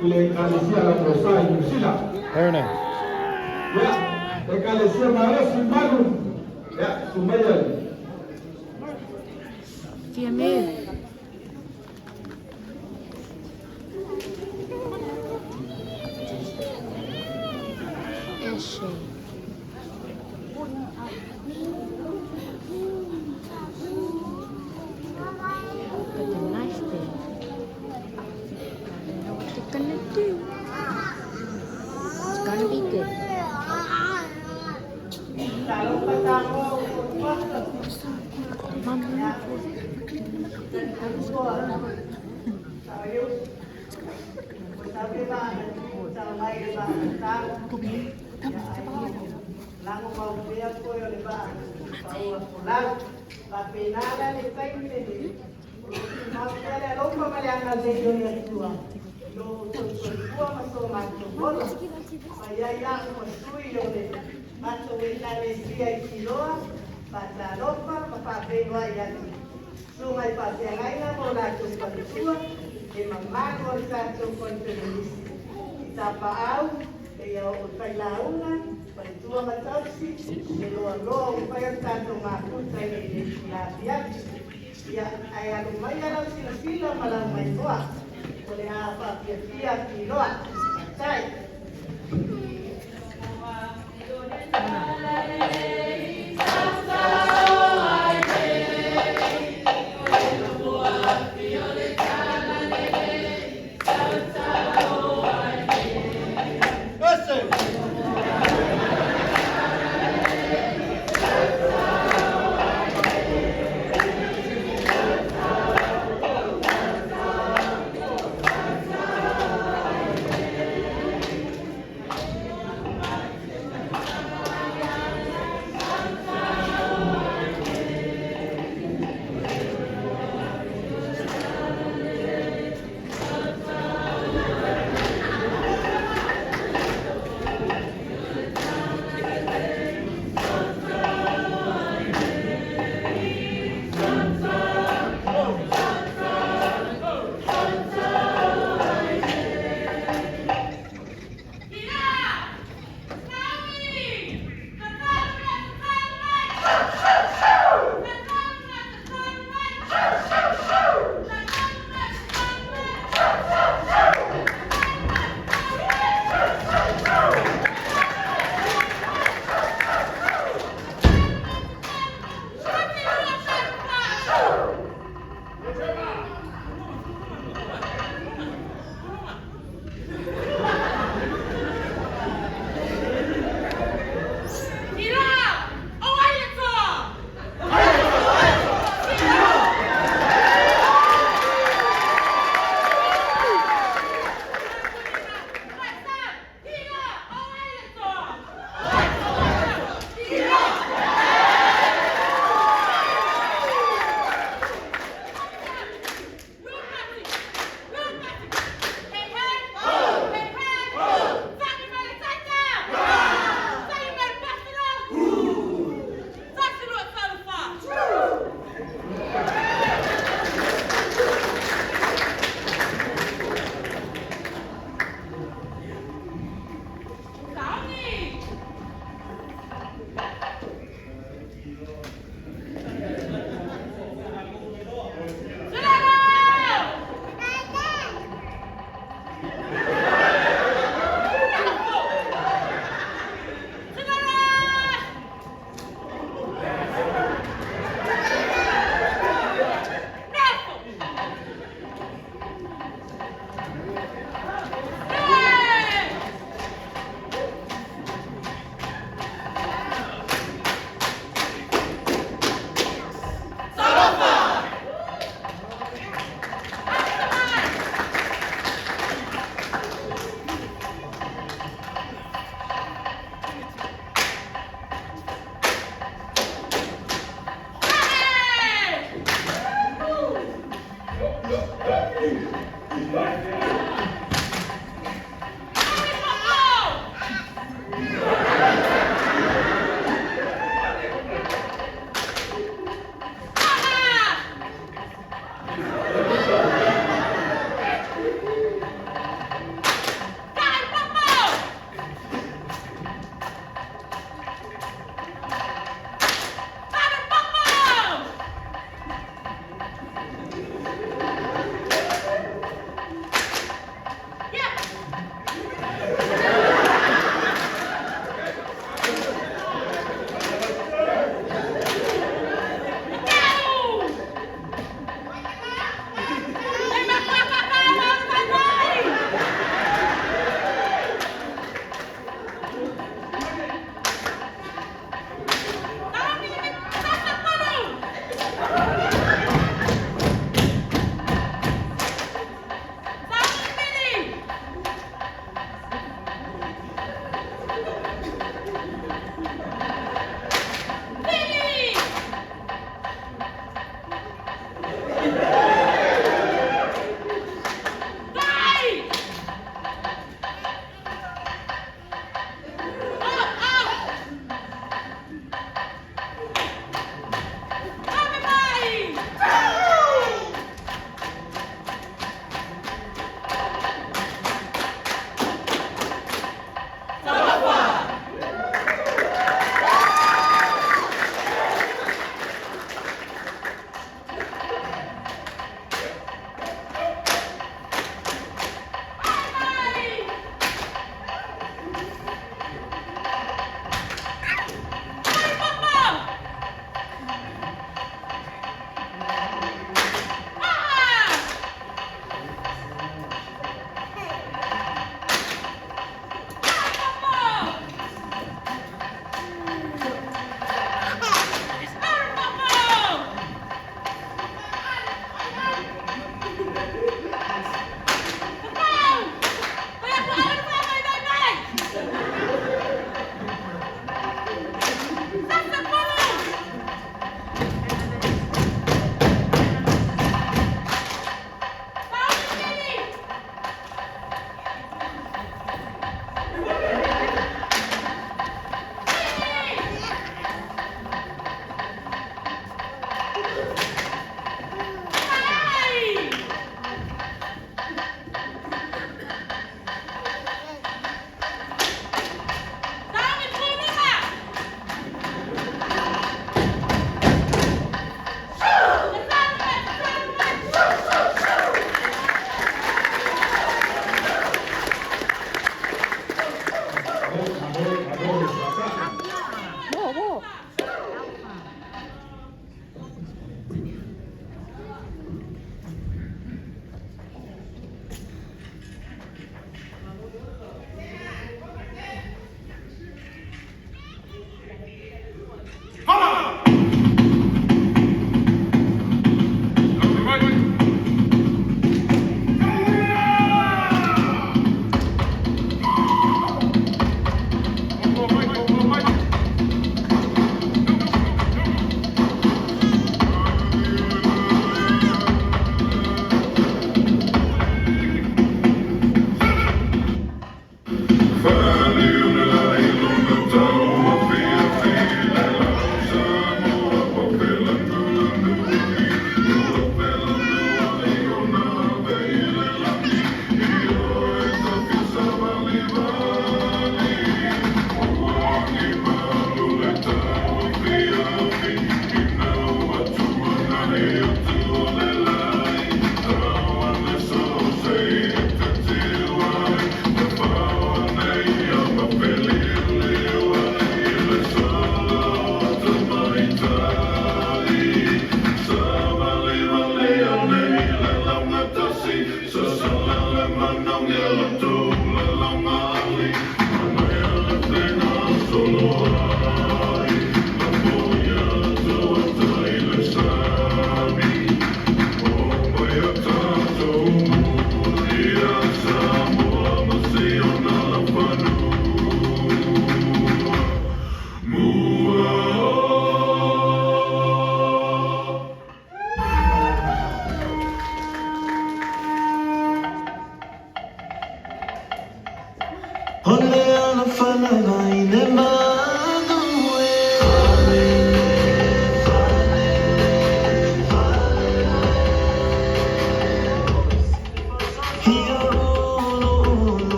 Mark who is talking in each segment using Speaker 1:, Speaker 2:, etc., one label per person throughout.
Speaker 1: I le Ekalesia Lauolosa i Niu Sila.
Speaker 2: Very nice.
Speaker 1: Ia, Ekalesia malosi malu. Ia, sumaia.
Speaker 3: Fiame. Is she? But the nice thing, I don't know what they're gonna do. It's gonna be good. Mama.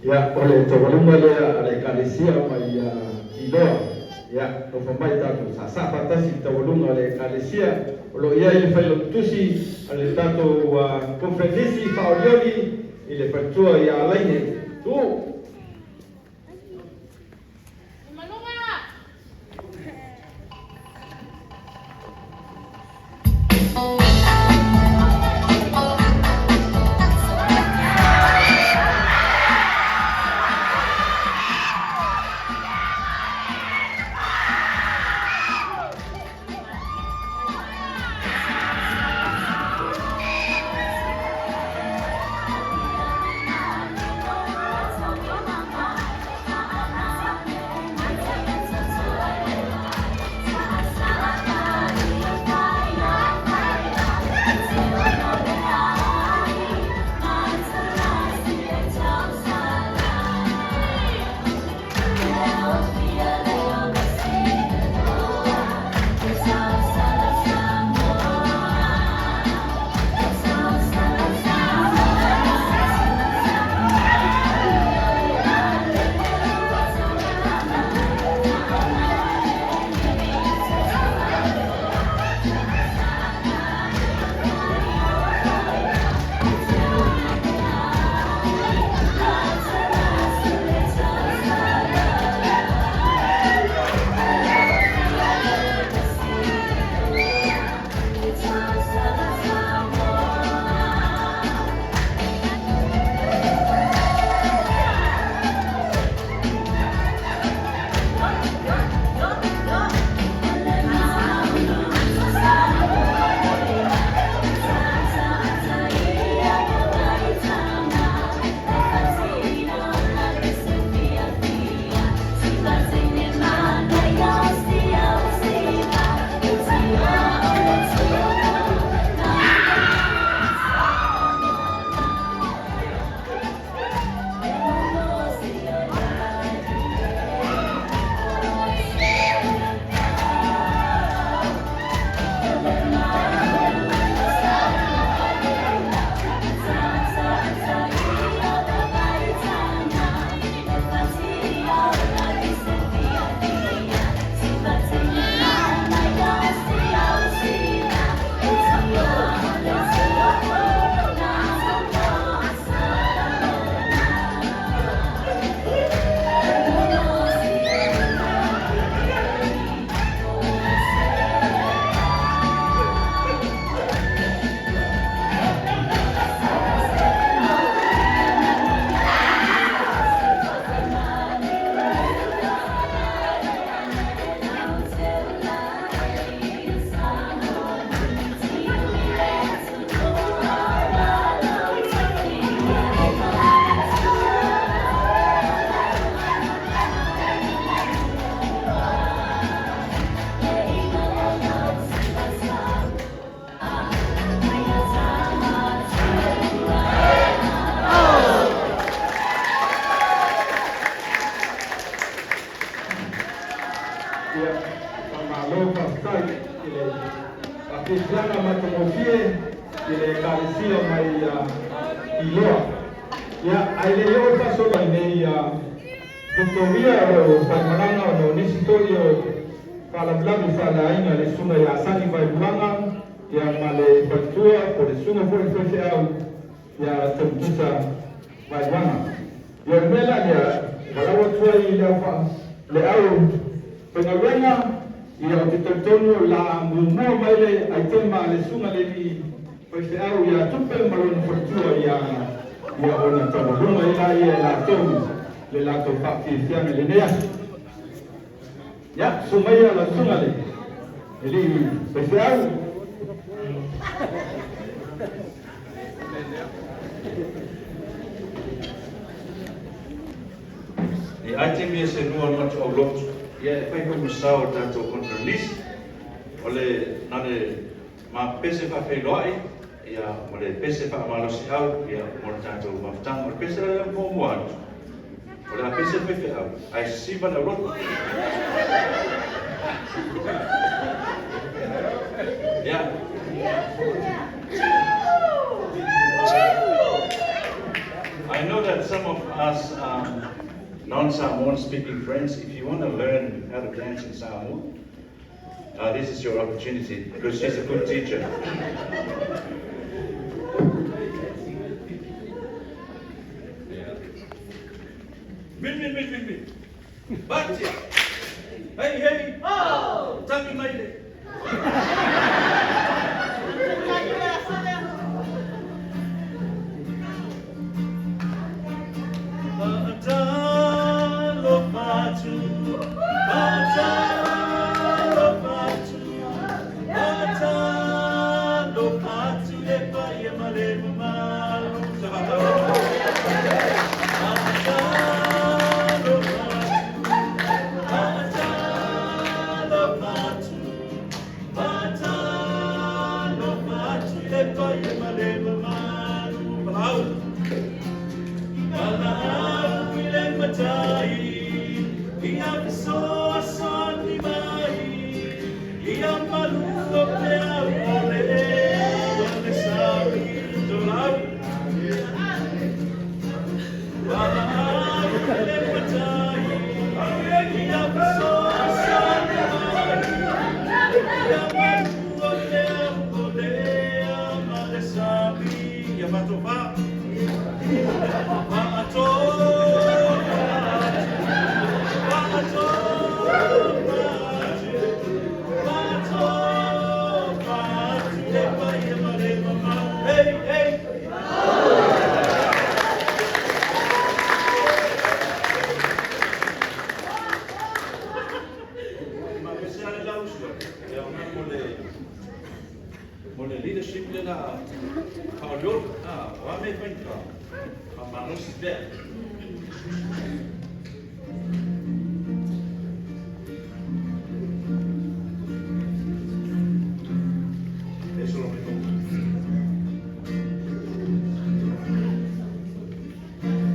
Speaker 1: Ia, o le taualuga lea a le Ekalesia mai Tiloa. Ia, nofo mai tatou saasaa faatasi i le taualuga a le Ekalesia. O lo o i ai le failautusi a le tatou Koneferenisi faaolioli i le faletua ia Alaine. Tuuu! Ia, faamalo faafetai i le faafiafiaga matagofie i le Ekalesia mai Tiloa. Ia, ae le i oo le faasolo i nei Victoria o lo o faimalaga ona o nisi foi o faalavelave faaleaiga i le susuga ia Sani Vaimalaga ia ma le faletua po o le susuga foi i le faifeau ia Temutusa Vaimalaga. Ia o le mea la lea, e valaau atu ai i le au le au faigaluega, ia ou te talitonu o le a muamua mai le aitema a le susuga i le alii faifeau ia Tupe ma lona faletua ia ia ona taualuga ai laia e latou le latou faafiafiaga i lenei aso. Ia, susu maia lau susuga i le alii faifeau.
Speaker 2: E item ia se lua o matou aulotu, ia e fai foi ma sao o le tatou conference. O le na le ma pese faafeiloai ia ma le pese faamalosiau ia mo le tatou mafutaga. O le pese la lea muamua atu, o le a pese le faifeau ae sisiva le aulotu. Ia. Ai I know that some of us non-Samoan speaking friends, if you want to learn how to dance in Samoa, this is your opportunity because she's a good teacher. Yeah. Min, min, min, min, min. Batia. Hey, hey. Oh! Tangi maile. Fa'atalo fatu, fa'atalo fatu, fa'atalo fatu le paia ma le mamalu. Fa'atalo fatu, fa'atalo fatu, fa'atalo fatu le paia ma le mamalu. Palau. Palau i le matai, ia fesoasoani mai, ia malu o peau o le o le sami tolau. Palau i le matai, ia fesoasoani mai, ia malu o peau o le ma le sami. Ia fatofa. Fa'ato, fa'ato, fa'ato, fa'atu le paia ma le mamalu. Hey, hey. Ma pese ale lau sua. Ia ona mo le leadership le la whaoliolu. Ah, o ame whainga. Ka malosi pea. E solo me kongu.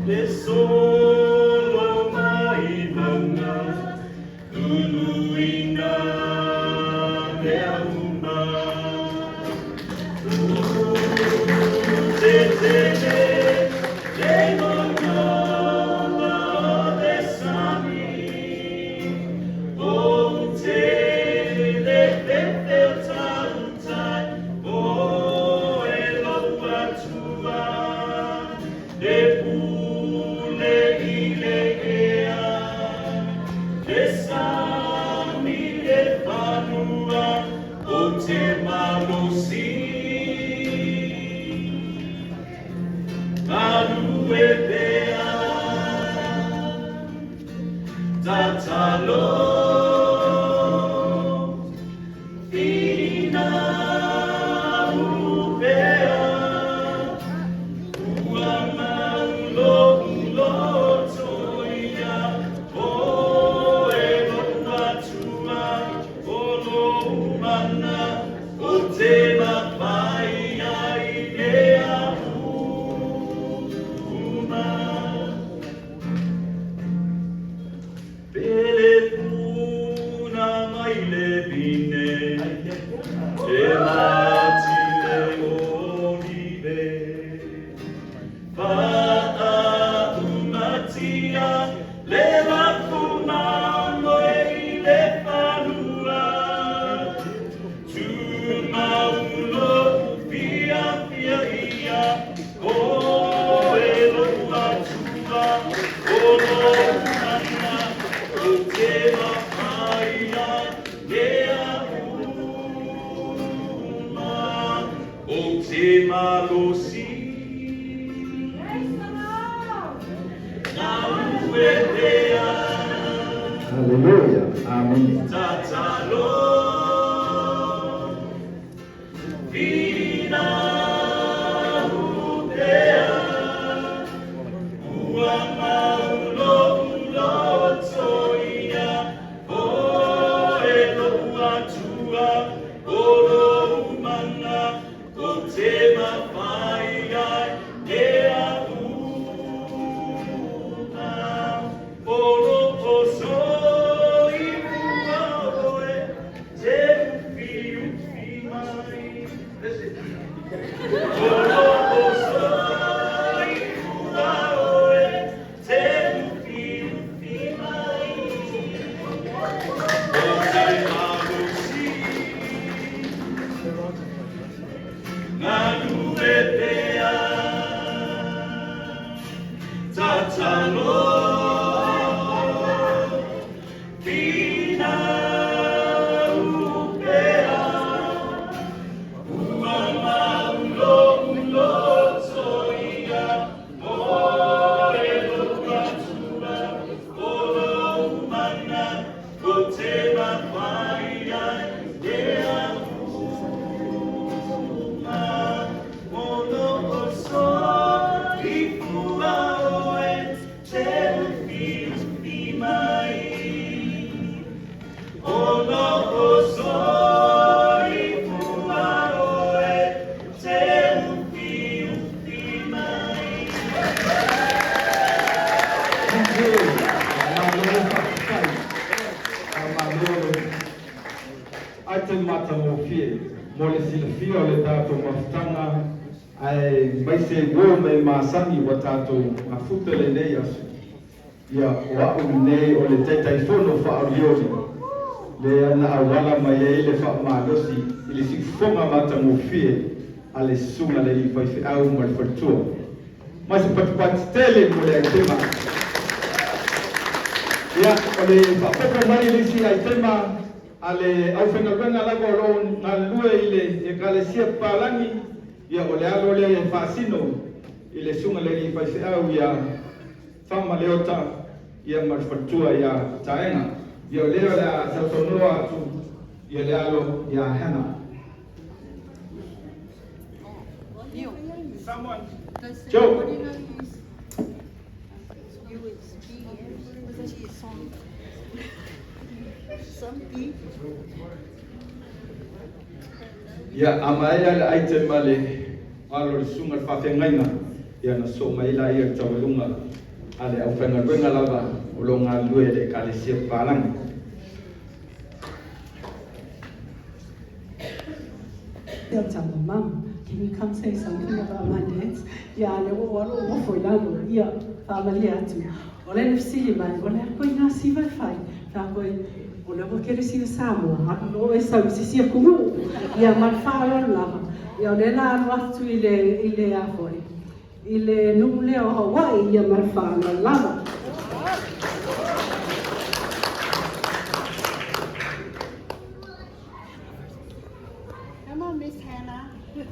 Speaker 2: Le solo mai mauga, uluina mea uma. Te tele, le maugona o le sami. O te le fefe o tautai, o e lou Atua. Le pule i le ea, le sami le fanua, o te malosi. Galue pea, tatalo, finau pea, ua mau lo'u loto ia, o e lou Atua, o lou mana, o te mafai ai mea uma. Pele puna mai le vine, e mati le olive. Fa'aumatia le lafuma moe i le fanua. Tumaulo fia fia ia, o e lou Atua, o lou mana, o te mafai ai mea uma. O te malosi. Galue pea.
Speaker 1: Haleluya. Amen.
Speaker 2: Tatalo, finau pea, ua mau lo'u loto ia, o e lou Atua, o lou mana, o te mafai ai mea uma. O lo o soifua oe.
Speaker 1: Aite matagofie mo le silafia o le tatou mafutaga aemaise uo ma e masani ua tatou mafuta lenei aso. Ia, o a'u lenei o le Taitaifono faaolioli lea na auala mai ai le faamalosi i le siufofoga matagofie a le susuga le alii faifeau ma le faletua. Ma se patupati tele mo le aitema. Ia, o le faapopo mai i le isi aitema a le aufaigaluega lava o loo galulue i le Ekalesia Papalagi, ia o le alo lea e faasino i le susuga le alii faifeau ia Faamaleota, ia ma le faletua ia Taega. Ia o lea o le a sausaunoa atu ia le alo ia Hana.
Speaker 4: Someone.
Speaker 1: Joe.
Speaker 4: USB, Some
Speaker 1: Ia, a maea le item a le alo o le susuga le faafeagaiga, ia na sosoo mai laia i le taualuga a le aufaigaluega lava o lo o galulue i le Ekalesia Papalagi.
Speaker 5: Tell my mum, "Can you come say something about my dance?" Ia, le o alo o fo ilalo, ia, whaamalia atu. O le nefsili mai, o le ako i ngā siva e whai, tā koe, o le wa kere siva Samoa, alu no e sau si sia kumu, ia mal whaalo lava. Ia o le la alu atu i le a foi, i le nuu lea o Hawaii, ia mal whaalo lava.
Speaker 4: Come on, Miss Hannah. Go,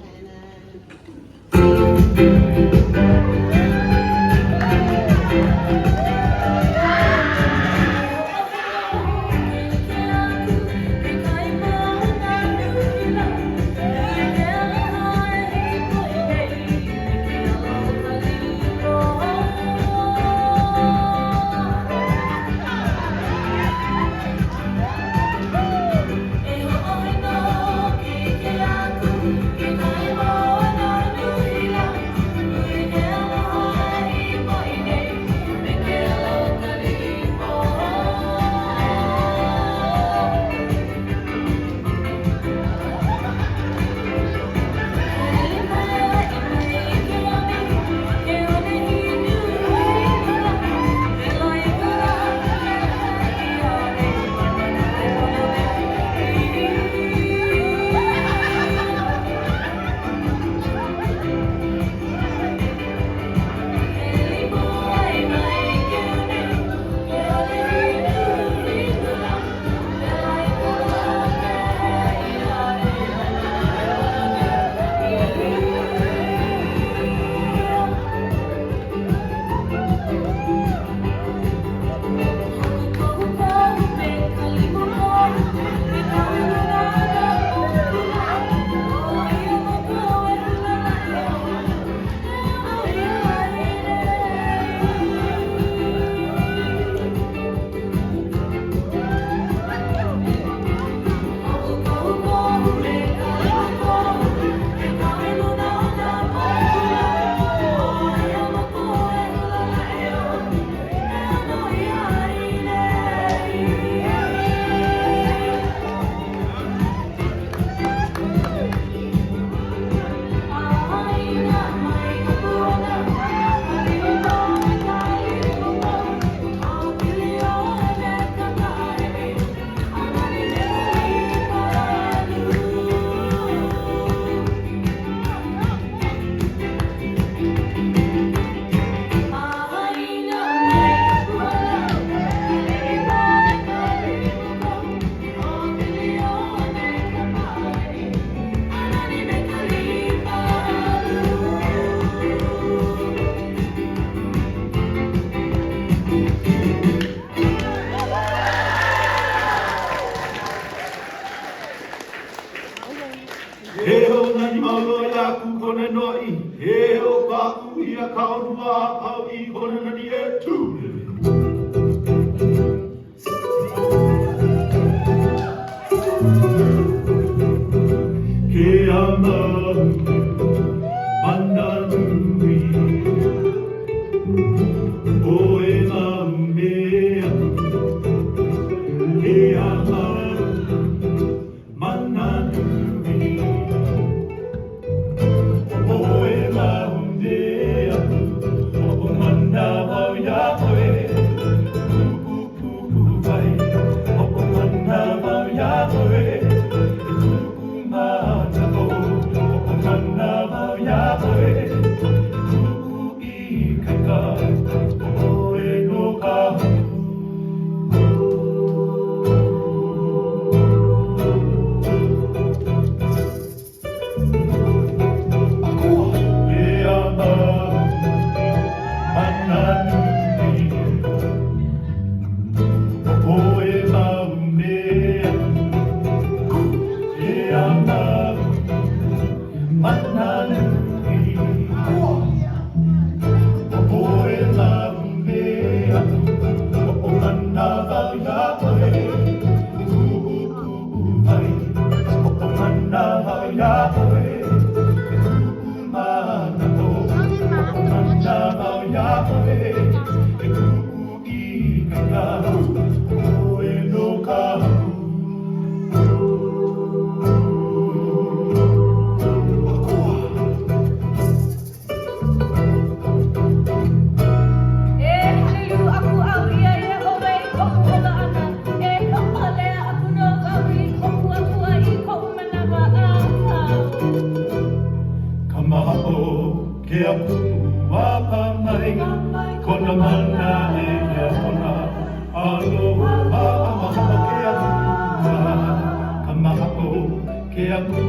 Speaker 4: Hannah.
Speaker 6: E Mana e ke akona, aloha, mahalo ke Akua, ka mahalo ke Akua.